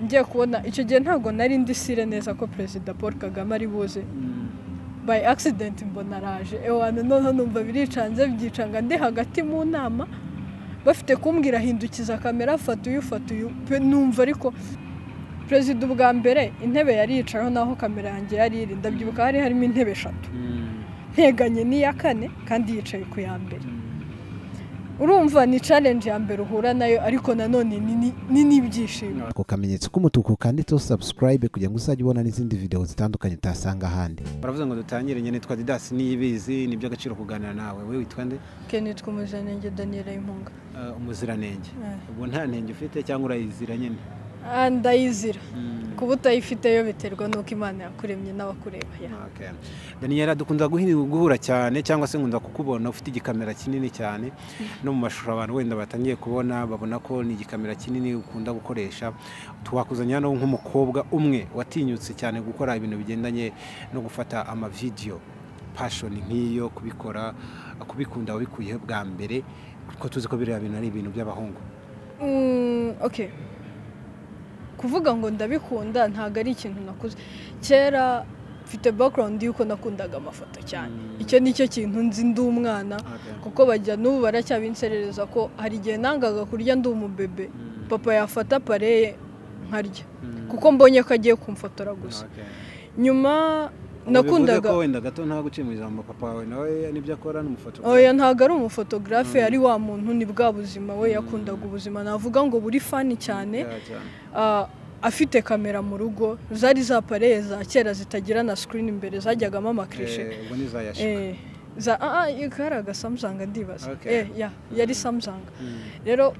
Ngiye kubona, icyo gihe ntabwo nari ndi sûre neza ko Perezida Paul Kagame ari buze. By accident mbona araje. Ewana, noneho numva biricanze, byicanga ndi hagati mu nama, bafite kumbwira: "Hindukiza kamera, fata uyu, fata uyu." Pe, numva ariko perezida ubwa mbere intebe yari yicayeho naho kamera yanjye yari iri, ndabyibuka hari harimo intebe eshatu, nteganye n'iya kane kandi yicaye ku ya mbere. Urumva ni challenge ya mbere uhura nayo, ariko nanone ni n'ibyishimo. Ako kamenyetso k'umutuku kanditseho subscribe kugira ngo uzajye ubona n'izindi video zitandukanye utasanga ahandi. Baravuze ngo dutangire. Nyine nitwa Didasi Niyibizi, ni iby'agaciro kuganira nawe. Wowe witwa nde? Ke nitwa Umuziranenge Daniela Impunga. Umuziranenge. Eh. Ubwo nta ntenge ufite cyangwa urayizira nyine? Ah, ndayizira. Kuba utayifite yo biterwa n'uko Imana yakuremye n'abakureba ya. Okay. Daniela, dukunda guhura cyane, cyangwa se nkunda kukubona ufite igikamera kinini cyane, no mu mashusho abantu wenda batangiye kubona babona ko ni igikamera kinini ukunda gukoresha. Twakuzanye hano nk'umukobwa umwe watinyutse cyane gukora ibintu bigendanye no gufata amavideyo. Passion nk'iyo kubikora, kubikunda, wabikuyeho bwa mbere, kuko tuzi ko biriya bintu ari ibintu by'abahungu? Okay, kuvuga ngo ndabikunda ntabwo ari ikintu nakuze kera. Mfite background y'uko nakundaga amafoto cyane. Icyo ni cyo kintu nzi ndi umwana, kuko bajya n'ubu baracyabinserereza ko hari igihe nangaga kurya ndi umubebe, papa yafata appareil nkarya kuko mbonye ko agiye kumfotora gusa. Nyuma nakundaga Bivuze ko wenda gato nta guciye mu ijambo, papa wawe nawe nibyo akora, ni umufotogarafe? Oya, ntabwo ari umufotogarafe. Ari wa muntu, ni bwa buzima, we yakundaga ubuzima navuga ngo buri funny cyane. Yeah, cyane. Ah, afite kamera mu rugo, zari za appareil za kera zitagira na screen imbere, zajyagamo amacliché. Ubwo ni za Yashica? Za kari aga Samsung ndibaza. Ya, yari Samsung. Rero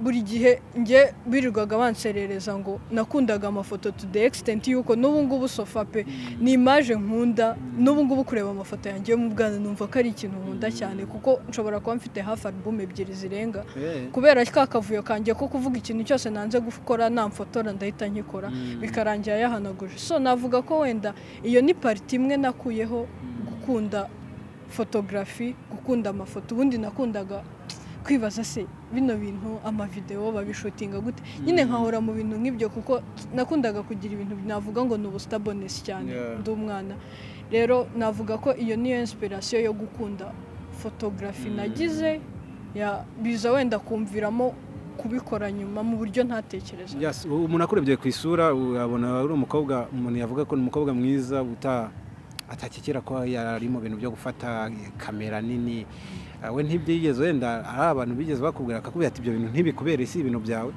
buri gihe njye birirwaga banserereza ngo nakundaga amafoto to the extent yuko n'ubu ngubu sofa pe ni image nkunda. N'ubu ngubu kureba amafoto yanjye yo mu bwana numva ko ari ikintu nkunda cyane, kuko nshobora kuba mfite hafi album ebyiri zirenga, kubera ka kavuyo kanjye ko kuvuga ikintu cyose nanze gukora namfotora ndahita nkikora, bikarangira yahanaguje. So navuga ko wenda iyo ni partie imwe nakuyeho gukunda photography, gukunda amafoto. Ubundi nakundaga kwibaza: se bino bintu amavidewo babishootinga gute? Nyine nkahora mu bintu nk'ibyo, kuko nakundaga kugira ibintu navuga ngo ni ubustubbornness cyane ndi umwana. Rero navuga ko iyo niyo inspiration yo gukunda photography nagize, ya biza wenda kumviramo kubikora nyuma mu buryo ntatekereza. Yes, umuntu akurebye ku isura abona uri umukobwa, umuntu yavuga ko ni umukobwa mwiza uta atakekera ko yari mu bintu byo gufata kamera nini. We ntibyigeze wenda ari abantu bigeze bakubwira, akakubwira ati: "Ibyo bintu ntibikubere, si ibintu byawe"?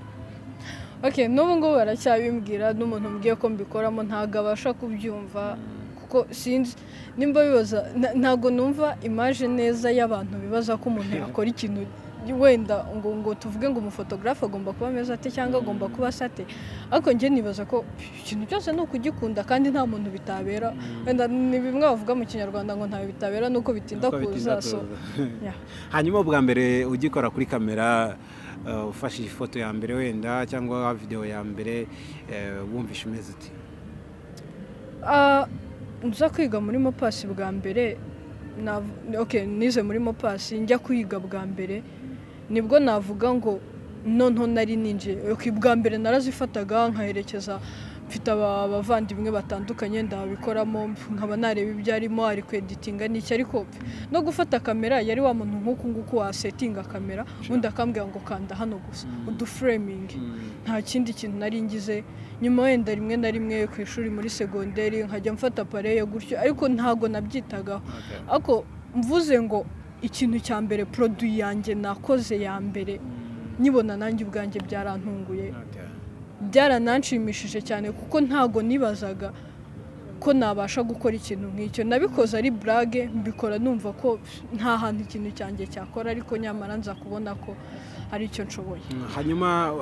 Okay, n'ubu ngubu baracyabimbwira. N'umuntu mbwiye ko mbikoramo ntabwo abasha kubyumva, kuko sinzi nimba bibaza ntabwo numva image neza y'abantu bibaza ko umuntu yakora ikintu wenda ngo tuvuge ngo umufotogarafe agomba kuba ameze ate cyangwa agomba kuba asa ate. Ariko njye nibaza ko ikintu cyose ni ukugikunda kandi nta muntu bitabera. Wenda ni bimwe bavuga mu Kinyarwanda ngo ntawe bitabera nuko bitinda Nuko bitinda kuza, so kuza. Yeah. Hanyuma ubwa mbere ugikora kuri kamera, ufashe ifoto ya mbere wenda cyangwa videwo ya mbere, wumvishe umeze uti? Ah, nza kwiga muri MOPAS bwa mbere, okay, nize muri MOPAS. Njya kwiga bwa mbere nibwo navuga ngo noneho nari ninjiye. Okay, bwa mbere narazifataga nkaherekeza, mfite abavandimwe batandukanye ndabikoramo, nkaba nareba ibyo arimo, ari kweditinga n'iki. Ariko no gufata kamera yari wa muntu nk'uku nguku wasettinga kamera, ubundi akambwira ngo: "Kanda hano gusa uduframinge." Nta kindi kintu nari ngize. Nyuma wenda rimwe na rimwe ku ishuri muri segonderi nkajya mfata appareil gutyo, ariko ntago nabyitagaho. Ariko mvuze ngo ikintu cya mbere, produit yanjye nakoze ya mbere, nyibona nanjye ubwanjye byarantunguye, byarananshimishije cyane, kuko ntago nibazaga ko nabasha gukora ikintu nk'icyo. Nabikoze ari blague, mbikora numva ko nta hantu ikintu cyanjye cyakora, ariko nyamara nza kubona ko hari icyo nshoboye. Hanyuma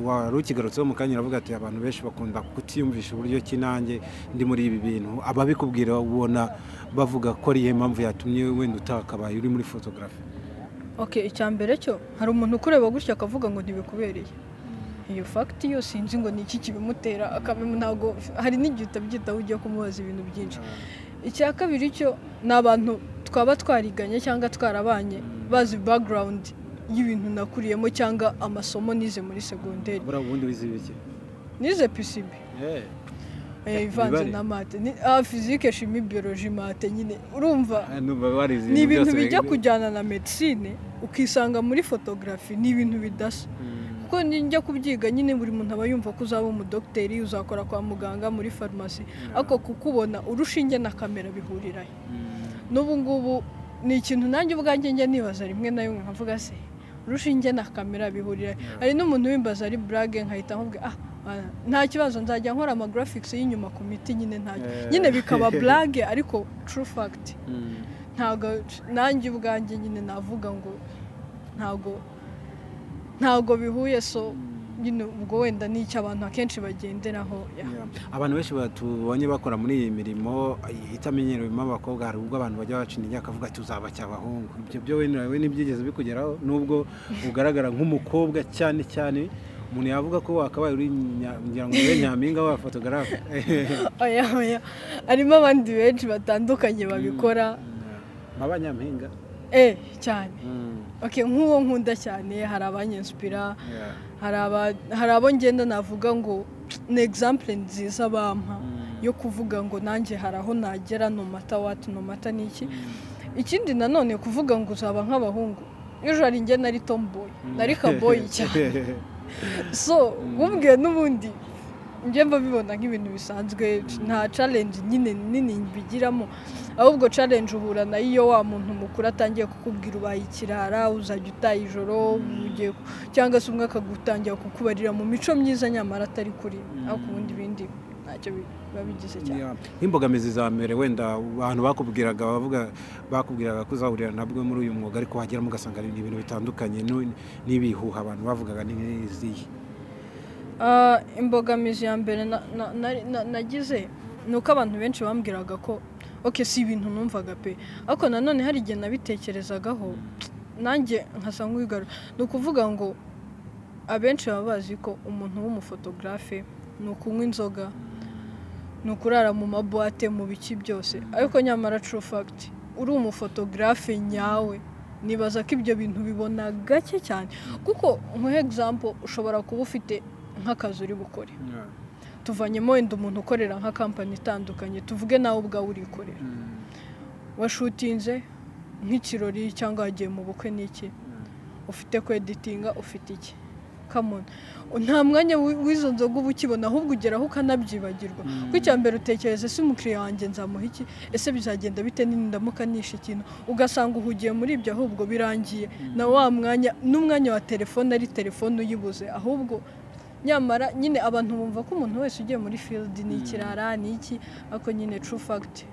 wari ukigarutseho mu kanya, uravuga ati abantu benshi bakunda kutiyumvisha uburyo ki nanjye ndi muri ibi bintu. Ababikubwira ubona bavuga ko ari iyihe mpamvu yatumye wenda utakabaye uri muri photography? Okay, icya mbere cyo hari umuntu ukureba gutya akavuga ngo ntibikubereye. Iyo fact yo sinzi ngo ni iki kibimutera, ntabwo hari n'igihe utabyitaho ugiye kumubaza ibintu byinshi. Icya kabiri cyo ni abantu twaba twariganye cyangwa twarabanye, bazi background y'ibintu nakuriyemo cyangwa amasomo nize muri segonderi. Buriya ubundi wize ibiki? Nize PCB ivanze na math, physique, chimie, biologie, math nyine urumva ni ibintu bijya kujyana na medicine, ukisanga muri photography ni ibintu bidasa. Kuko njya kubyiga nyine buri muntu aba yumva ko uzaba umudokiteri, uzakora kwa muganga, muri farumasi, ariko kukubona urushinge na kamera bihurirahe. N'ubu ngubu ni ikintu nanjye ubwanjye njya nibaza rimwe na rimwe nkavuga se urushinge na kamera bihurirahe. Hari n'umuntu wimbaza ari blague nkahita nkubwira nta kibazo nzajya nkora ama graphics y'inyuma ku miti nyine ntacyo nyine bikaba blague, ariko true fact ntago nanjye ubwanjye nyine navuga ngo ntago bihuye. So nyine ubwo wenda n'icyo abantu akenshi bagenderaho. Abantu benshi batubonye bakora muri iyi mirimo itamenyerewemo abakobwa, hari ubwo abantu bajya baca intege bakavuga ati uzabacya abahungu. Ibyo byo we ntibyigeze bikugeraho nubwo ugaragara nk'umukobwa cyane cyane umuntu yavuga ko wakabaye uri ngira ngo ube nyampinga wa photographe. Oya oya, harimo abandi benshi batandukanye babikora abanyampinga cyane. Okay, nk'uwo nkunda cyane hari abanyenspira, hari abo ngenda navuga ngo ni example nziza bampa yo kuvuga ngo nanjye hari aho nagera no matter what, no matter niki. Ikindi nanone kuvuga ngo uzaba nk'abahungu, usually njye nari tomboy, nari kaboy cyane. So umbwiye n'ubundi njye mbabibona nk'ibintu bisanzwe, nta challenge nyine nini mbigiramo, ahubwo challenge uhura nayo iyo wa muntu mukuru atangiye kukubwira ubaye ikirara, uzajya utaha ijoro, cyangwa se umwe akagutangira kukubarira mu mico myiza nyamara atari kuri, ariko ubundi bindi ntacyo biba bigize cyane. Nk'imbogamizi za mbere wenda abantu bakubwiraga bavuga bakubwiraga ko uzahurira nabwo muri uyu mwuga, ariko wageramo ugasanga ni ibintu bitandukanye n'ibihuha abantu bavugaga ni nk'izihe? Imbogamizi ya mbere nagize ni uko abantu benshi bambwiraga ko okay si ibintu numvaga pe, ariko nanone hari igihe nabitekerezagaho nanjye nkasa nk'uwigarura. Ni ukuvuga ngo abenshi baba bazi ko umuntu w'umufotogarafe ni ukunywa inzoga, ni ukurara mu mabuwate, mu biki byose, ariko nyamara true fact uri umufotogarafe nyawe nibaza ko ibyo bintu bibona gake cyane. Kuko nka example ushobora kuba ufite nk'akazi uri bukore, tuvanyemo wenda umuntu ukorera nka kampani itandukanye, tuvuge nawe ubwawe urikorera, washutinze nk'ikirori cyangwa wagiye mu bukwe n'iki, ufite kweditinga, ufite iki, come on, nta mwanya w'izo nzoga uba ukibona, ahubwo ugeraho ukanabyibagirwa. Kuko icya mbere utekereza ese umukiriya wanjye nzamuha iki, ese bizagenda bite nindamuka nishe ikintu, ugasanga uhugiye muri ibyo, ahubwo birangiye na wa mwanya n'umwanya wa telefone ari telefone uyibuze. Ahubwo nyamara nyine abantu bumva ko umuntu wese ugiye muri field ni ikirara ni iki, ariko nyine true fact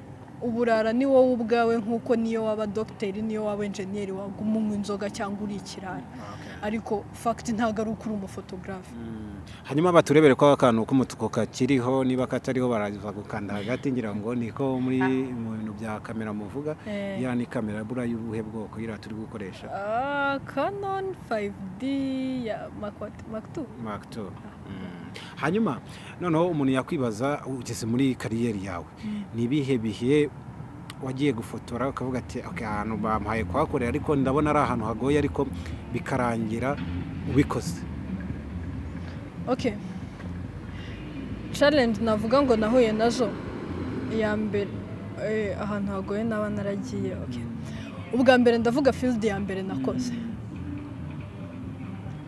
uburara ni wowe ubwawe, nk'uko niyo waba dogiteri niyo waba enjeniyeri waguma unywa inzoga cyangwa uri ikirara, ariko fact ntabwo ari uko uri umufotogarafe. Hanyuma baturebere ko akantu k'umutuku kakiriho, niba katariho baraza gukanda hagati, ngira ngo niko muri mu bintu bya kamera muvuga. Ya ni kamera bura y'ubuhe bwoko iriya turi gukoresha? Canon 5D ya Mark II. Mark II. Hanyuma noneho umuntu yakwibaza ugeze muri kariyeri yawe ni ibihe bihe wagiye gufotora ukavuga ati okay ahantu bampaye kuhakorera ariko ndabona ari ahantu hagoye, ariko bikarangira ubikoze? Okay, challenge navuga ngo nahuye nazo iya mbere ahantu hagoye naba naragiye. Okay, ubwa mbere ndavuga field ya mbere nakoze,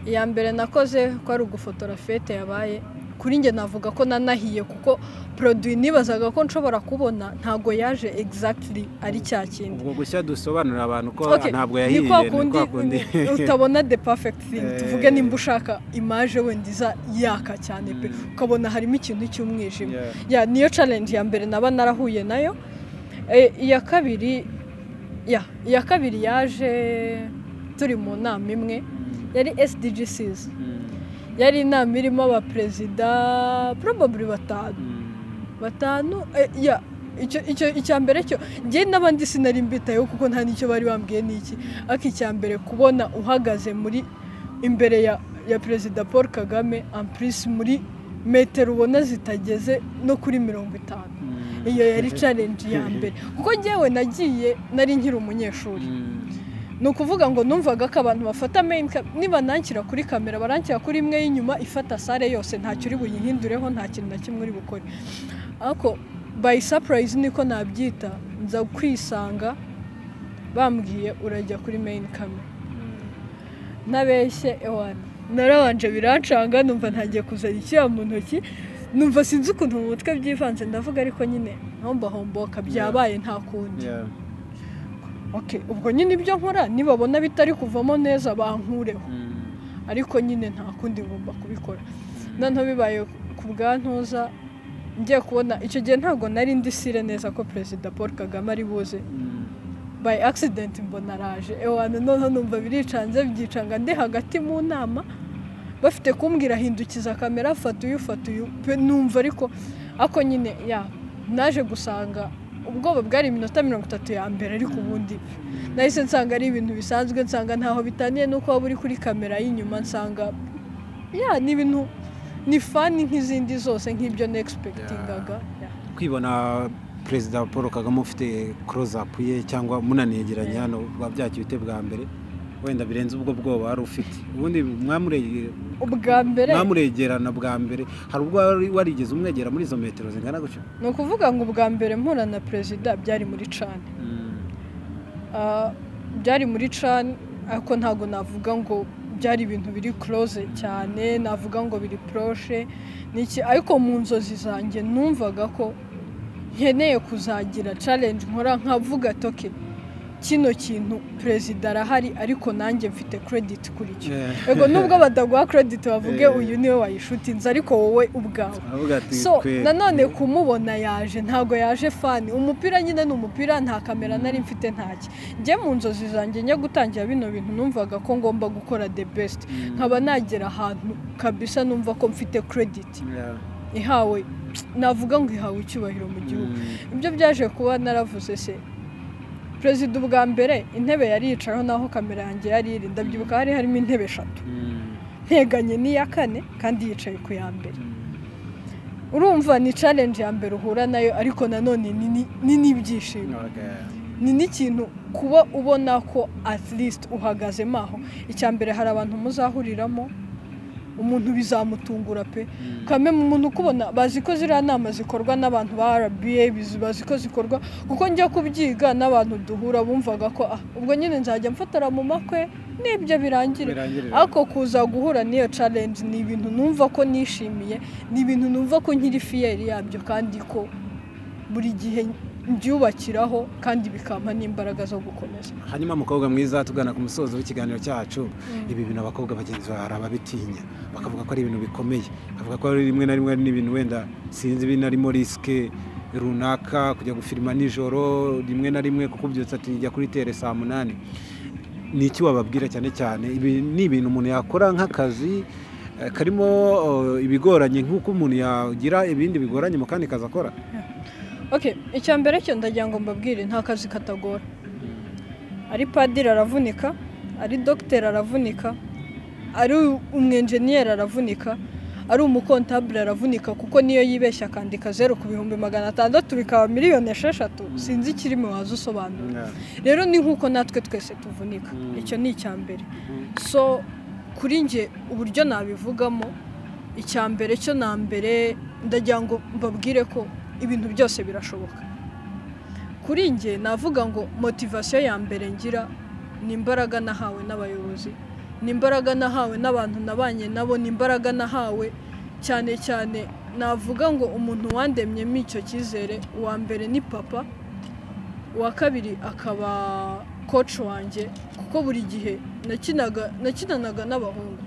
iya mbere nakoze ko ari ugufotora fete yabaye, kuri njye navuga ko nanahiye kuko produit nibazaga ko nshobora kubona ntago yaje exactly ari cya kindi. Ubwo gushya dusobanurira abantu ko ntabwo yahiye, ni kwa kundi utabona the perfect thing. Tuvuge nimba ushaka image wenda iza yaka cyane pe, ukabona harimo ikintu cy'umwijima. Ya niyo challenge ya mbere naba narahuye nayo. Iya kabiri iya kabiri yaje turi mu nama imwe yari SDGCs. Yari inama irimo abaperezida probably batanu. Icya mbere cyo njye n'abandi sinari mbitayeho kuko nta n'icyo bari bambwiye n'iki, ariko icya mbere kubona uhagaze muri imbere ya Perezida Paul Kagame en plus muri metero ubona zitageze no kuri 50, iyo yari challenge ya mbere. Kuko njyewe nagiye nari nkiri umunyeshuri, Ni ukuvuga ngo numvaga ko abantu bafata main niba nanshyira kuri kamera baranshyira kuri imwe y'inyuma ifata sale yose, ntacyo uri buyihindureho, nta kintu na kimwe uri bukore. Ariko by surprise niko nabyita, nza kwisanga bambwiye urajya kuri main camera. Ntabeshye ewana, narabanje birancanga, numva ntangiye kuzana icyuya mu ntoki, numva sinzi ukuntu mu mutwe byivanze, ndavuga ariko nyine ntombahomboka byabaye nta kundi. Okay, ubwo nyine ibyo nkora nibabona bitari kuvamo neza bankureho, ariko nyine nta kundi ngomba kubikora. Noneho bibaye ku bwa Ntuza, ngiye kubona icyo gihe ntabwo nari ndi sire neza ko Perezida Paul Kagame ari buze, by accident mbona araje ewana. Noneho numva biricanze, byicanga ndi hagati mu nama, bafite kumbwira hindukiza kamera, fata uyu, fata uyu, numva ariko ako nyine ya naje gusanga ubwoba bwari iminota 30 ya mbere, ariko ubundi nahise nsanga ari ibintu bisanzwe, nsanga ntaho bitaniye nuko waba uri kuri kamera y'inyuma, nsanga ya ni ibintu ni fani nk'izindi zose nk'ibyo nexpectingaga. Kwibona Perezida Paul Kagame ufite close up ye cyangwa munanegeranye hano byakiye ute bwa mbere, wenda birenze ubwo bwoba wari ufite? Ubundi ubwa mbere mwamuregerana bwa mbere, hari ubwo warigeze umwegera muri izo metero zingana gutyo? Ni ukuvuga ngo ubwa mbere mpura na perezida byari muri CAN, byari muri CAN, ariko ntabwo navuga ngo byari ibintu biri close cyane, navuga ngo biri proche niki, ariko mu nzozi zanjye numvaga ko nkeneye kuzagira challenge nkora nkavuga toke kino kintu perezida arahari ariko nanjye mfite credit kuri cyo. Ego nubwo badaguha credit bavuge uyu niwe wayishutinze, ariko wowe ubwawe. So nanone kumubona yaje, ntago yaje fani, umupira nyine ni umupira, nta kamera nari mfite ntaki. Njye mu nzozi zanjye njya gutangira bino bintu numvaga ko ngomba gukora the best, nkaba nagera ahantu kabisa numva ko mfite credit ihawe, navuga ngo ihawe icyubahiro mu gihugu. Ibyo byaje kuba naravuze se perezida ubwa mbere intebe yari yicayeho naho kamera yanjye yari iri, ndabyibuka hari harimo intebe 3 nteganye n'iya 4 kandi yicaye ku ya mbere. Urumva ni challenge ya mbere uhura nayo, ariko nanone ni n'ibyishimo, ni n'ikintu kuba ubona ko at least uhagazemo aho. Icya mbere hari abantu muzahuriramo, umuntu bizamutungura pe, kame umuntu ukubona bazi ko ziriya nama zikorwa n'abantu ba RBA, bazi ko zikorwa kuko njya kubyiga n'abantu duhura bumvaga ko ubwo nyine nzajya mfatara mu makwe n'ibyo birangire, ariko kuza guhura n'iyo challenge ni ibintu numva ko nishimiye, ni ibintu numva ko nkiri fier yabyo, kandi ko buri gihe mbyubakiraho kandi bikampa n'imbaraga zo gukomeza. Hanyuma mukobwa mwiza, tugana ku musozo w'ikiganiro cyacu, ibi bintu abakobwa bagenzi bawe ababitinya bakavuga ko ari ibintu bikomeye, bakavuga ko rimwe na rimwe n'ibintu wenda sinzi binarimo riske runaka, kujya gufilima nijoro rimwe na rimwe kuko byutsa ati jya kuri tere saa 8. Ni iki wababwira cyane cyane? Ibi ni ibintu umuntu yakora nk'akazi karimo ibigoranye nk'uko umuntu yagira ibindi bigoranye mu kandi kazi akora. Okay, icya mbere cyo ndagira ngo mbabwire nta kazi katagora. Ari padiri aravunika, ari docteur aravunika, ari umwenjeniyeri aravunika, ari umukontabule aravunika, kuko niyo yibeshya akandika 0 ku 600,000 bikaba 6 miliyoni, sinzi ikirimo waza usobanura. Rero ni nkuko natwe twese tuvunika, icyo ni icya mbere. So kuri nge uburyo nabivugamo, icya mbere cyo na mbere ndagira ngo mbabwire ko ibintu byose birashoboka. Kuri nge navuga ngo motivation ya mbere ngira ni imbaraga nahawe n'abayobozi, ni imbaraga nahawe n'abantu nabanye nabo, ni imbaraga nahawe cyane cyane navuga ngo umuntu wandemyemo icyo cyizere, uwa mbere ni papa, uwa kabiri akaba coach wanjye, kuko buri gihe nakinanaga n'abahungu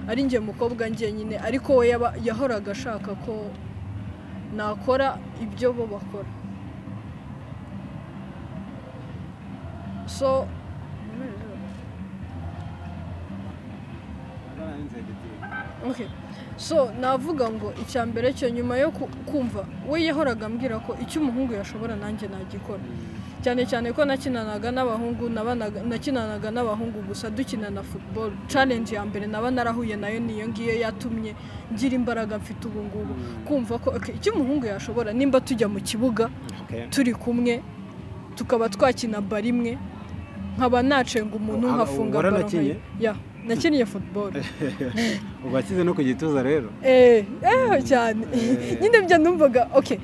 ari nge mukobwa njyenyine, ariko we yahoraga ashaka ko nakora ibyo bo bakora. So okay, so navuga ngo icya mbere cyo nyuma yo kumva we yahoraga ambwira ko icyo umuhungu yashobora nanjye nagikora, cyane cyane ko nakinanaga n'abahungu, nakinanaga n'abahungu gusa dukinana football. Challenge ya mbere naba narahuye nayo niyo ngiyo yatumye ngira imbaraga mfite ubu ngubu, kumva ko icyo umuhungu yashobora nimba tujya mu kibuga turi kumwe tukaba twakina bari imwe, nkaba nacenga umuntu nkafunga baro. Ya, nakinnye football. Ubakize no ku gituza rero. Cyane. Nyine byo numvaga okay.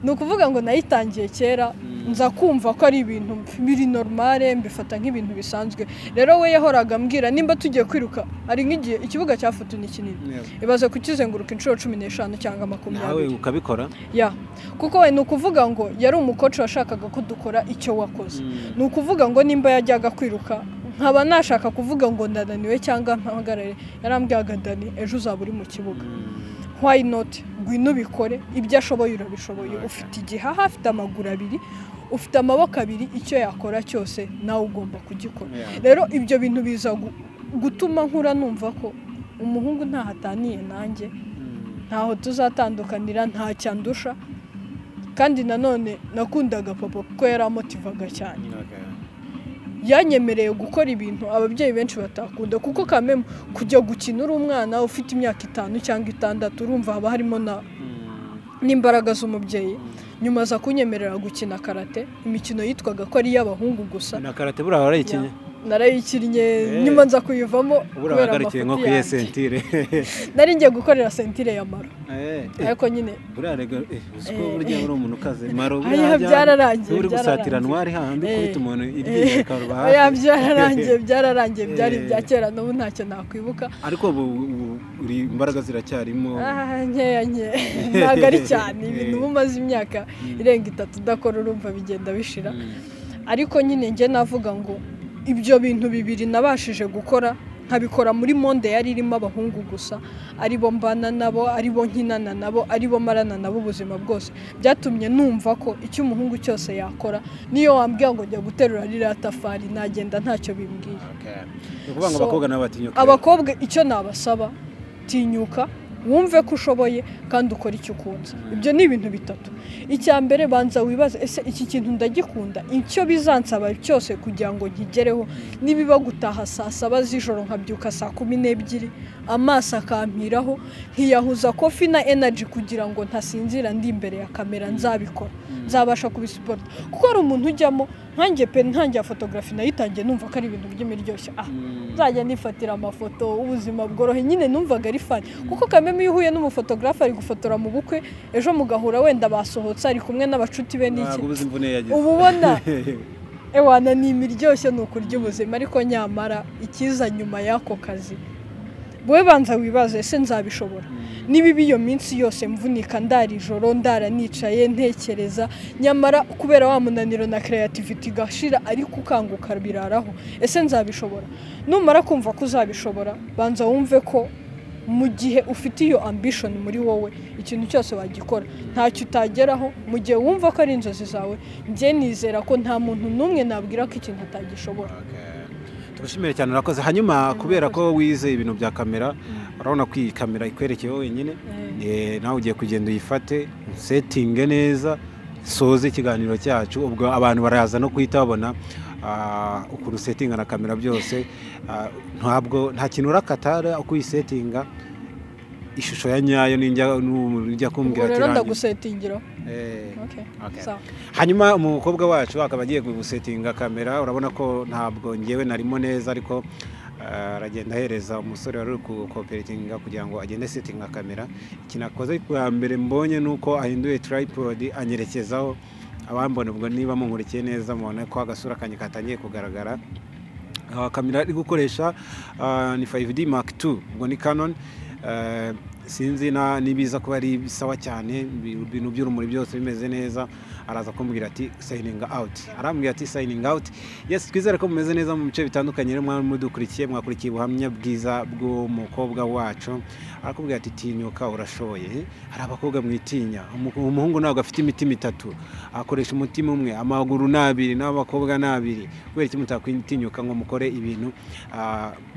Ni ukuvuga ngo nayitangiye kera, nza kumva ko ari ibintu biri normale, mbifata nk'ibintu bisanzwe. Rero we yahoraga ambwira nimba tugiye kwiruka, ari nk'igihe ikibuga cya foot ni kinini, ibaze kukizenguruka inshuro 15 cyangwa 20. Nawe ukabikora? Ya, kuko we ni ukuvuga ngo yari umukoci washakaga ko dukora icyo wakoze. Ni ukuvuga ngo nimba yajyaga kwiruka nkaba nashaka kuvuga ngo ndananiwe cyangwa mpagarare, yarambwiraga Dani ejo uzaba uri mu kibuga. Why not? Ngwino ubikore, ibyo ashoboye urabishoboye. Ufite igihaha, afite amaguru abiri, ufite amaboko abiri, icyo yakora cyose nawe ugomba kugikora. Rero ibyo bintu biza gutuma nkura numva ko umuhungu ntahataniye nanjye, ntaho tuzatandukanira, ntacyandusha. Kandi nanone nakundaga papa kuko yaramotivaga cyane. Yanyemereye gukora ibintu ababyeyi benshi batakunda, kuko kameme kujya gukina uri umwana ufite imyaka 5 cyangwa 6, urumva haba harimo na n'imbaraga z'umubyeyi. Nyuma aza kunyemerera gukina karate, imikino yitwaga ko ari iy'abahungu gusa. Na karate buriya warayikinye? Narayikinnye, nyuma nza kuyivamo kubera amafuti yanjye. Sentire. Nari ngiye gukorera sentire ya maro. Ariko nyine buriya rega uziko burya uri umuntu ukaze maro buriya byararangiye. Uri gusatira ntwari hahandi ukubita umuntu iryinyo rikaruba hafi. Oya byararangiye, byararangiye, byari ibya kera, n'ubu ntacyo nakwibuka. Ariko uri imbaraga ziracyarimo. Nkeya nke. Ntabwo ari cyane, ibintu uba umaze imyaka irenga 3 udakora urumva bigenda bishira. Ariko nyine njye navuga ngo ibyo bintu bibiri nabashije gukora, nkabikora muri monde yari irimo abahungu gusa, aribo mbana nabo, aribo nkinana nabo, aribo marana nabo ubuzima bwose, byatumye numva ko icyo umuhungu cyose yakora, niyo wambwira ngo njya guterura ririya tafari nagenda ntacyo bimbwiye. Ni ukuvuga ngo abakobwa nabo batinyuka. Abakobwa icyo nabasaba, tinyuka, wumve ko ushoboye kandi ukora icyo ukunze. Ibyo ni ibintu bitatu. Icya mbere, banza wibaze ese iki kintu ndagikunda, icyo bizansaba cyose kugira ngo nkigereho, nibiba gutaha saa 7 z'ijoro nkabyuka saa 12, amaso akampiraho, nkiyahuza coffee na energy kugira ngo ntasinzira ndi imbere ya kamera, nzabikora, nzabasha kubisupport. Kuko hari umuntu ujyamo nkanjye pe, ntangiye photography nayitangiye numva ko ari ibintu by'imiryoshyo, nzajya nifatira amafoto, ubuzima bworohe, nyine numvaga ari fun. Kuko kameme iyo uhuye n'umufotografe ari gufotora mu bukwe, ejo mugahura wenda basohotse ari kumwe n'abacuti be n'iki, uba ubona ewana ni imiryoshyo, ni ukurya ubuzima. Ariko nyamara ikiza nyuma y'ako kazi, wowe banza wibaze ese nzabishobora? Niba iyo minsi yose mvunika ndara ijoro, ndara nicaye ntekereza, nyamara kubera wa munaniro na creativity gashira, ariko ukanguka biraraho, ese nzabishobora? Numara kumva ko uzabishobora, banza wumve ko mu gihe ufite iyo ambition muri wowe, ikintu cyose wagikora, ntacyo utageraho. Mu gihe wumva ko ari inzozi zawe, njye nizera ko nta muntu n'umwe nabwira ko ikintu atagishobora. Tugushimire cyane, urakoze. Hanyuma kubera ko wize ibintu bya kamera, urabona ko iyi kamera ikwerekeye wenyine, nawe ugiye kugenda uyifate, setinge neza, soze ikiganiro cyacu, ubwo abantu baraza no kuhita babona ukuntu setinga na kamera byose. Ntabwo nta kintu urakatara uko uyisetinga, ishusho ya nyayo ninjya kumbwira ati rero ndagusetingira. Hanyuma umukobwa wacu akaba agiye gusetinga kamera, urabona ko ntabwo ngewe narimo neza, ariko aragenda ahereza umusore wari uri gukoperatinga kugira ngo agende setinga kamera. Ikintu akoze bwa mbere mbonye nuko ahinduye tripod anyerekezaho. Abambona ubwo niba munkurikiye neza mubona ko agasura kanjye katangiye kugaragara. Kamera ari gukoresha ni 5D Mark II, ubwo ni Canon. Sinzi nibiza kuba ari sawa cyane, ibintu by'urumuri byose bimeze neza. Araza kumbwira ati signing out, arambwira ati signing out. Yes, twizere ko mumeze neza mu bice bitandukanye, rero mudukurikiye, mwakurikiye ubuhamya bwiza bw'umukobwa wacu. Arakubwira ati tinyuka, urashoboye. Hari abakobwa mwitinya, umuhungu ntabwo afite imitima itatu, akoresha umutima umwe, amaguru n'abiri, n'abakobwa n'abiri. Kubera iki mutakwitinyuka ngo mukore ibintu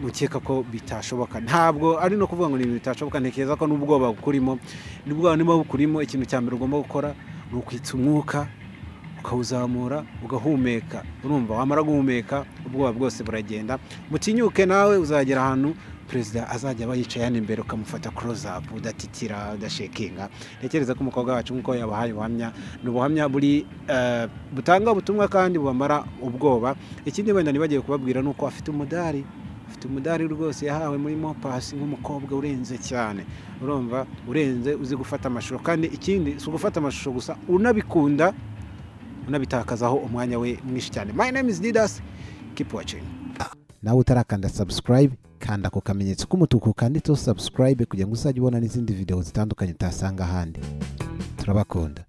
mukeka ko bitashoboka? Ntabwo ari no kuvuga ngo ni ibintu bitashoboka, ntekereza ko n'ubwoba bukurimo, n'ubwoba niba bukurimo, ikintu cya mbere ugomba gukora ni ukwitsa umwuka, ukawuzamura, ugahumeka. Urumva wamara guhumeka ubwoba bwose buragenda. Mutinyuke, nawe uzagera ahantu Perezida azajya aba yicaye hano imbere, ukamufata close up, udatitira, udashekinga. Ntekereza ko umukobwa wacu, nk'uko yabahaye ubuhamya, ni ubuhamya buri butanga ubutumwa kandi bubamara ubwoba. Ikindi wenda nibagiwe kubabwira ni uko afite umudari rwose yahawe muri Mopasi nk'umukobwa urenze cyane, urumva, urenze, uzi gufata amashusho. Kandi ikindi, si ugufata amashusho gusa, unabikunda, unabitakazaho umwanya we mwinshi cyane. My name is Didas, keep watching. Nawe utarakanda subscribe, kanda ku kamenyetso k'umutuku kanditseho subscribe kugira ngo uzajye ubona n'izindi video zitandukanye utasanga ahandi. Turabakunda.